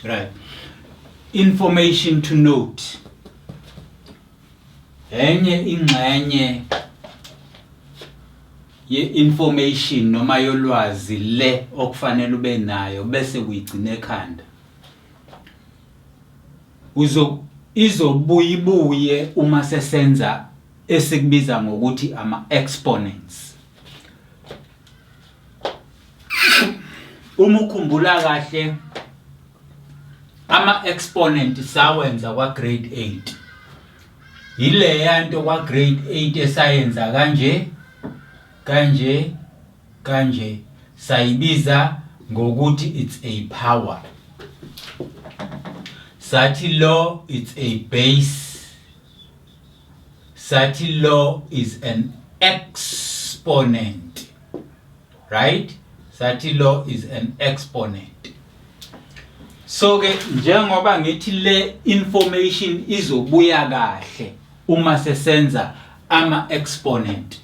Right, information to note, enye ingxenye ye-information noma yolwazi le okufanele ube nayo bese kuyigcina ekhanda. Uzo izobuya ibuye uma sesenza esikubiza ngokuthi ama-exponents. Uma ukhumbula kahle, ama-exponent sawenza kwa-grade 8. Yileya nto kwa-grade 8 esayenza kanje kanje kanje, sayibiza ngokuthi it's a power. Sathi lo it's a base, sathi lo is an exponent, right? Sathi lo is an exponent. So ke njengoba ngithi le information izobuya kahle uma sesenza ama exponent,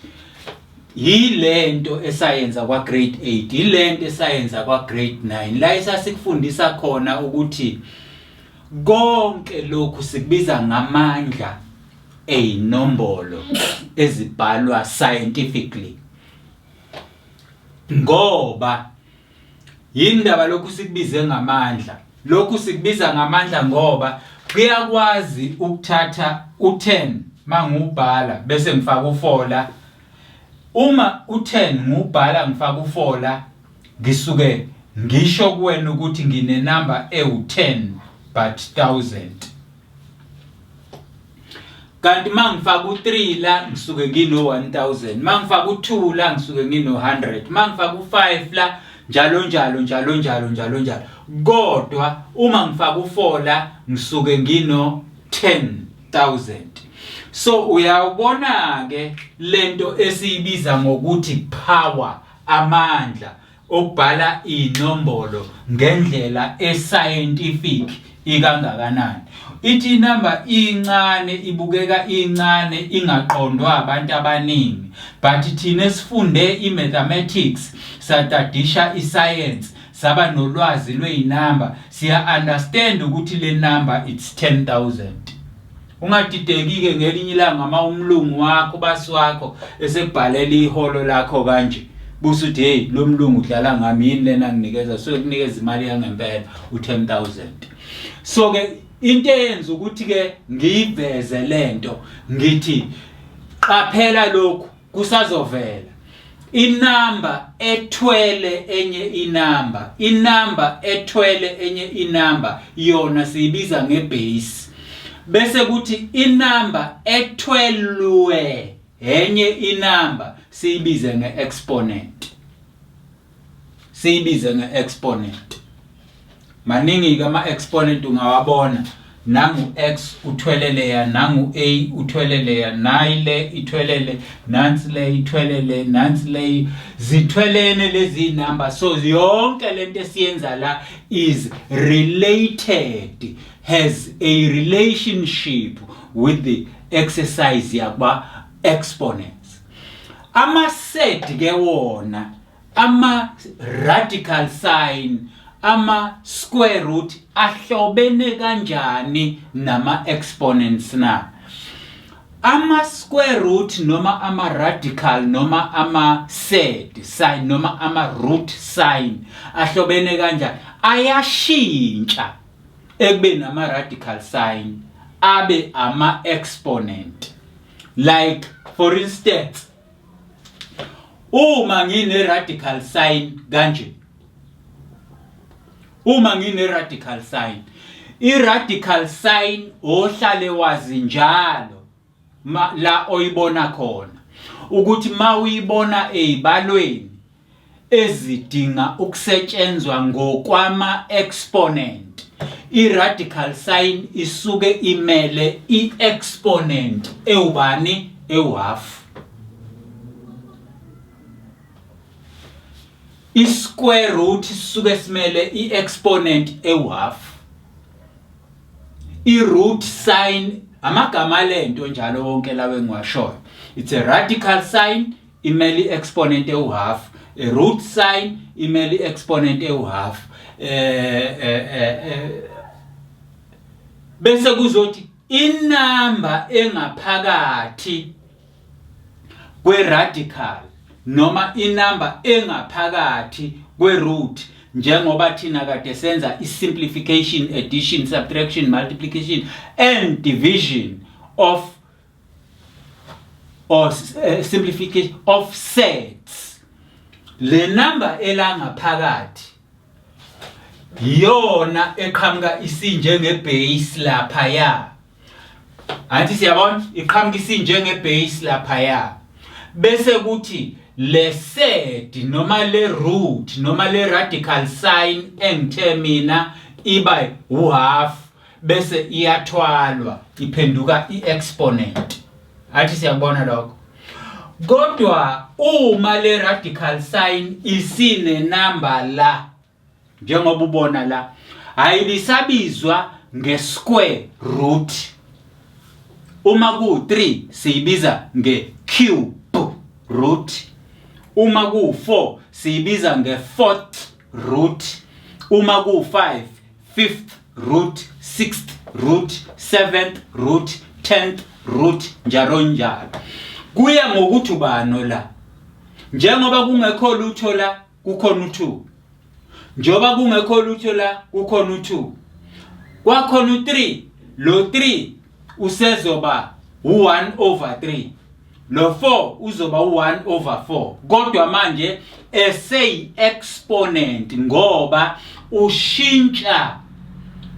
yilento esayenza kwa grade 8, yilento esayenza kwa grade 9, la esasikufundisa khona ukuthi konke lokhu sikubiza ngamandla eyinombolo ezibhalwa scientifically. Ngoba yindaba lokhu sikubize ngamandla? Lokhu sikubiza ngamandla ngoba kuyakwazi ukuthatha u10 mangubhala bese ngifaka u4 la. Uma u10 ngubhala ngifaka u4 la, ngisuke ngisho kuwena ukuthi ngine number ewu10 but 1000. Kanti mangifaka u3 la, ngisuke ngino 1000. Mangifaka u2 la, ngisuke ngino 100. Mangifaka u5 la, njalo njalo njalo njalo njalo njalo. Kodwa uma ngifaka u4 la, ngisuke ngino 10,000. So uyawubona ke lento esiyibiza ngokuthi power, amandla okubhala inombolo ngendlela escientific ikangakanani. Ithi inamba incane, ibukeka incane, ingaqondwa abantu abaningi, but thina esifunde imathematics, satadisha iscience, saba nolwazi lweyinamba, siya understand ukuthi le number it's 10,000. Ungadideki ke ngelinye ilanga uma umlungu wakho, ubasi wakho, esekubhalela iholo lakho kanje, busuthi, "Hey, lo mlungu udlala ngami, yini lena nginikeza?" So kunikeza imali yangempela u10000. So ke into eyenza ukuthi ke ngiyiveze lento, ngithi qaphela, lokhu kusazovela. Inamba ethwele enye inamba, inamba ethwele enye inamba yona siyibiza ngebase, bese kuthi inamba ethwelwe enye inamba siyibize ngeexponent, siyibize ngeexponent. Maningi ke ama exponent ungawabona. Nangu x uthwele leya, nangu a uthwele leya, nayi le ithwelele, nansi le ithwelele, nansi le, zithwelene lezi number. So yonke lento esiyenza la is related, has a relationship with the exercise yakwa exponents. Ama surd ke wona, ama radical sign, ama square root ahlobene kanjani nama exponents na? Ama square root noma ama radical noma ama surd sign noma ama root sign ahlobene kanjani? Ayashintsha ekubeni ama radical sign abe ama exponent. Like for instance, uma ngine radical sign kanje, uma ngine radical sign, i radical sign ohlale wazi njalo ma, la oyibona khona ukuthi mawuyibona ezibalweni ezidinga ukusetshenzwa ngokwama exponent, i-radical sign isuke imele i-exponent ewubani? Ewu-half. I-square root sisuke simele i-exponent ewu-half. I-root sign, amagama lento njalo wonke lawe engiwashoyo, it's a radical sign, imele i-exponent ewu-half. A root sign imele i-exponent ewu-half. Eh, eh, eh, eh bese kuzothi inamba engaphakathi kwe-radical noma inamba engaphakathi kwe-root njengoba thina kade senza i-simplification, addition, subtraction, multiplication and division of or simplification of sets, le number elangaphakathi iyona eqhamuka isinjenge base laphaya. Angithi siyabona iqhamuka isinjenge base laphaya, bese kuthi le surd noma le root noma le radical sign engithe mina iba uhalf, bese iyathwalwa iphenduka i-exponent. Athi siyakubona lokho. Kodwa uma le radical sign isine number la, njengoba ubona la, ayibisabizwa nge-square root. Uma ku-3 siyibiza nge-cube root, uma ku-4 siyibiza nge-fourth root, uma ku-5 fifth root, sixth root, seventh root, tenth root, njalo njalo, kuya ngokuthi ubano la. Njengoba kungekho lutho la, kukhona u-2. Njengoba kungekho lutho la, kukhona u-2, kwakhona u-3. Lo 3 usezoba u-1 over 3, lo 4 uzoba u-1 over 4, kodwa manje eseyi-exponent ngoba ushintsha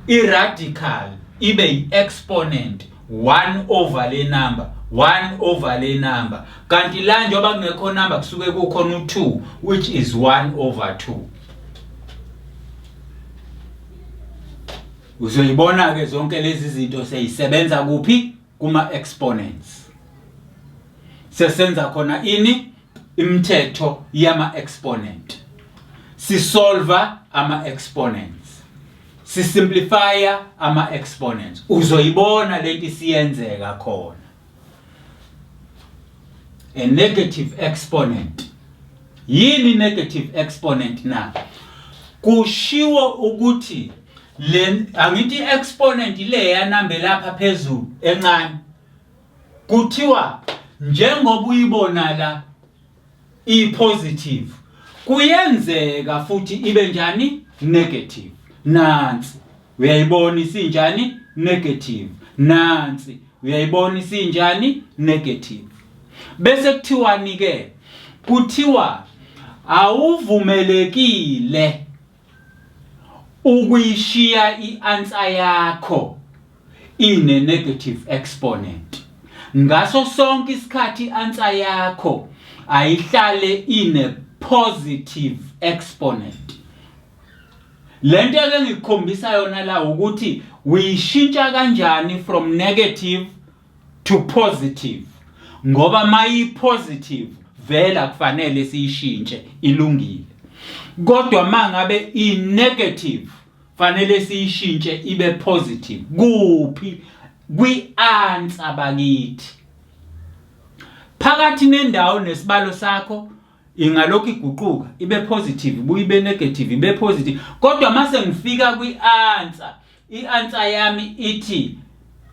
i-radical ibe yi-exponent, 1 over le number, 1 over le number. Kanti la njengoba kungekho number, kusuke kukhona u-2, which is 1 over 2. Uzoyibona ke zonke lezi zinto seyisebenza kuphi? Kuma exponents. Sesenza khona ini? Imithetho yama exponent. Sisolva ama exponents, sisimplifya ama exponents. Uzoyibona lento isiyenzeka khona. A negative exponent. Yini negative exponent na? Kushiwo ukuthi le, angithi exponent le yanambe lapha phezulu encane, kuthiwa njengoba uyibona la i-positive, kuyenzeka futhi ibe njani? Negative. Nansi, uyayibona isinjani? Negative. Nansi, uyayibona isinjani? Negative. Bese kuthiwani ke? Kuthiwa awuvumelekile ukuyishiya i-answer yakho ine negative exponent. Ngaso sonke isikhathi i-answer yakho ayihlale ine positive exponent. Lento ke ngikukhombisa yona la ukuthi uyishintsha kanjani from negative to positive, ngoba mayi positive vela kufanele siyishintshe, ilungile, kodwa mangabe i negative fanele siyishintshe ibe positive. Kuphi? Kwi-answer bakithi. Phakathi nendawo nesibalo sakho ingalokhu iguquka ibe positive, ibuye ibe negative, ibe positive, kodwa mase ngifika kwi-answer, i-answer yami ithi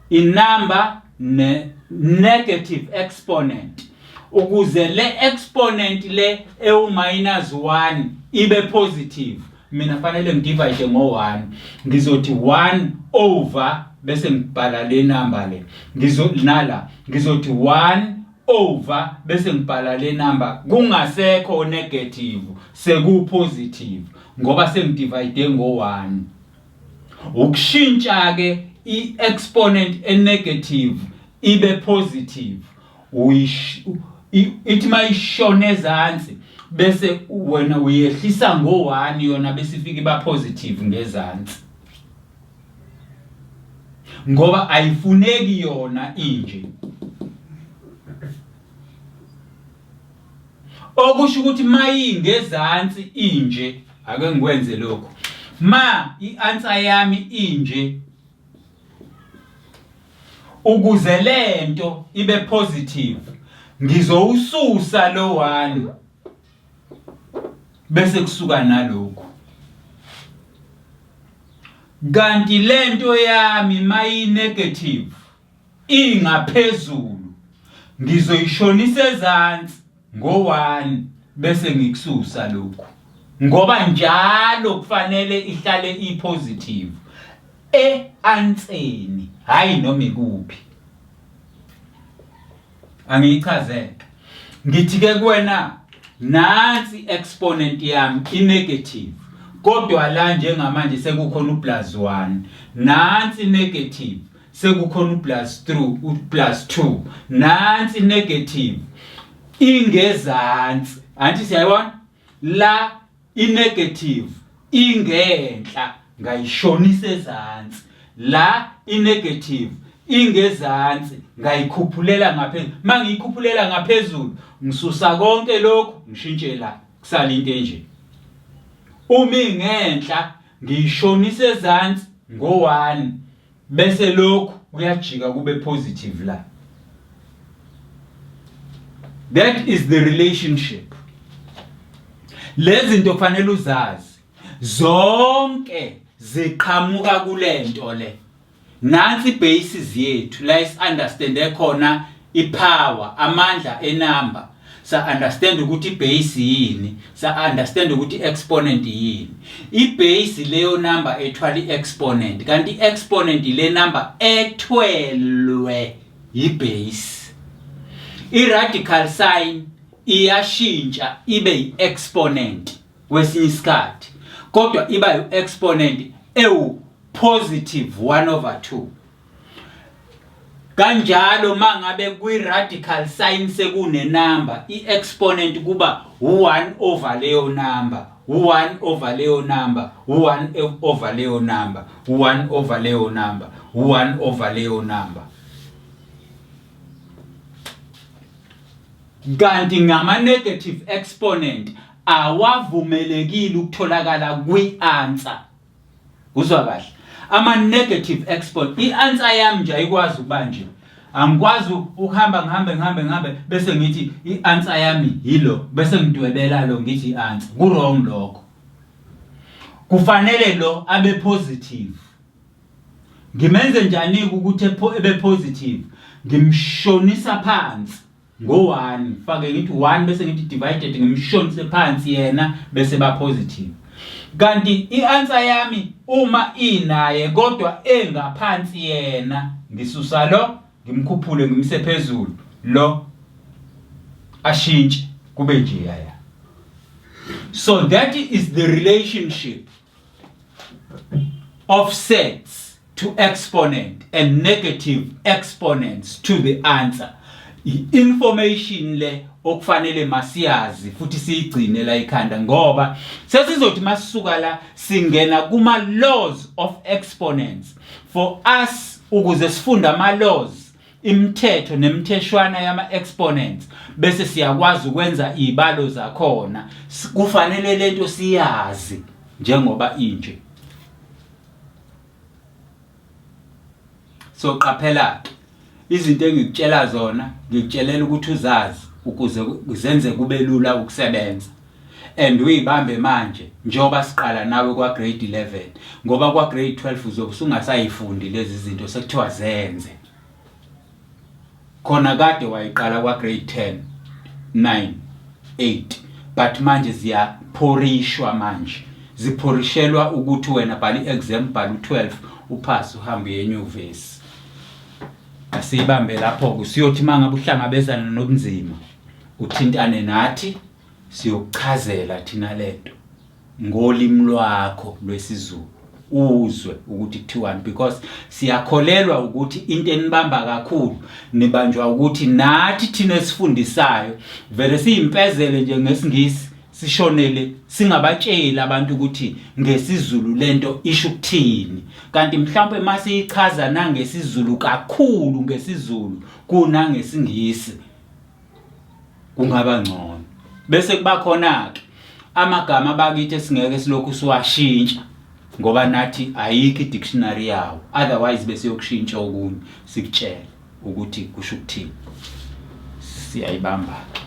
inumber ne negative exponent. Ukuze le exponent le ewu minus 1 ibe positive, mina fanele ngidivide ngo-1. Ngizothi 1 over, bese ngibhala le number le. Ngizo nala ngizothi 1 over, bese ngibhala le number. Kungasekho negative, seku positive ngoba sengidivide ngo-1. Ukushintsha ke i-exponent enegative ibe positive, ithi mayishona ezansi bese wena uyehlisa ngo-1 yona, bese ifika iba positive ngezansi, ngoba ayifuneki yona inje. Okusho ukuthi mayingezansi inje, ake ngikwenze lokho, ma i-answer yami inje, ukuze lento ibe positive ngizowususa lo 1. Bese kusuka nalokhu. Kanti lento yami mayi negative ingaphezulu ngizoyishonisa ezansi ngo-1 bese ngikususa lokhu ngoba njalo kufanele ihlale i-positive e-anseni hhayi noma ikuphi. Angiyichazeke. Ngithi-ke kuwena nansi exponent yami i-negative kodwa la njengamanje sekukhona u-plus 1 nansi negative sekukhona u-plus 3 u-plus 2 nansi negative ingezansi anti siyayibona la i-negative ingenhla ngayishonisa ezansi la i-negative ingezansi ngayikhuphulela ngaphezulu mangiyikhuphulela ngaphezulu ngisusa konke lokhu ngishintshe la kusala into enje uma ingenhla ngiyishonisa ezansi ngo-1 bese lokhu kuyajika kube positive la. That is the relationship. Lezi zinto kufanele uzazi zonke ziqhamuka kulento le. Nansi basis yethu la is understand khona ipower amandla enumber sa understand ukuthi ibase yini sa understand ukuthi exponent yini ibase leyo number ethwala iexponent kanti iexponent ile number ethwelwe yibase iradical sign iyashintsha ibe iexponent kwesinye isikhathi kodwa iba i-exponent ewu positive 1 over 2 Kanjalo mangabe kwi radical sign sekune number, i exponent kuba u1 over leyo number, u1 over leyo number, u1 over leyo number, u1 over leyo number, u1 over leyo number. Kanti ngama negative exponent awavumelekile ukutholakala kwi answer. Uzwa kahle. Ama negative exponent. I-answer yami nje ayikwazi ukuba nje. Angikwazi ukuhamba ngihambe ngihambe ngihambe bese ngithi i-answer yami yilo bese ngidwebela lo ngithi i-answer. Ku wrong lokho. Kufanele lo abe positive. Ngimenze njani ukuthi ebe positive? Ngimshonisa phansi. ngo-1 ngifake ngithi 1 bese ngithi divided ngimshonise phansi yena bese ba positive kanti i-answer yami uma inaye kodwa engaphansi yena ngisusa lo ngimkhuphule ngimse phezulu lo ashintshe kube nje yaya so that is the relationship of sets to exponent and negative exponents to the answer. I-information le okufanele masiyazi futhi siyigcine la ikhanda ngoba sesizothi masisuka la singena kuma laws of exponents for us ukuze sifunde ama laws imithetho nemitheshwana yama-exponents bese siyakwazi ukwenza izibalo zakhona kufanele lento siyazi njengoba inje so qaphela izinto engikutshela zona ngikutshelela ukuthi uzazi ukuze zenze kube lula ukusebenza and uyibambe manje njengoba siqala nawe kwa grade 11 ngoba kwa grade 12 uzobe usungasayifundi lezi zinto sekuthiwa zenze khona kade wayiqala kwa grade 10 9 8 but manje ziyaphorishwa manje ziphorishelwa ukuthi wena bhala i-exam bhala u-12 uphase uhambe uye enyuvesi asiyibambe lapho-ke siyothi uma ngabe uhlangabezana nobunzima uthintane nathi siyokuchazela thina lento ngolimi lwakho lwesiZulu uzwe ukuthi kuthiwani because siyakholelwa ukuthi into enibamba kakhulu nibanjwa ukuthi nathi thina esifundisayo vele siyimpezele nje ngesingisi sishonele singabatsheli abantu ukuthi ngesiZulu lento isho ukuthini kanti mhlawumbe masiyichaza nangesiZulu kakhulu ngesiZulu kunangesingisi kungaba ngcono bese kuba khona ke amagama abakithi esingeke silokhu siwashintsha ngoba nathi ayikho i-dictionary yawo otherwise bese yokushintsha okunye sikutshele ukuthi kusho ukuthini siyayibamba ke.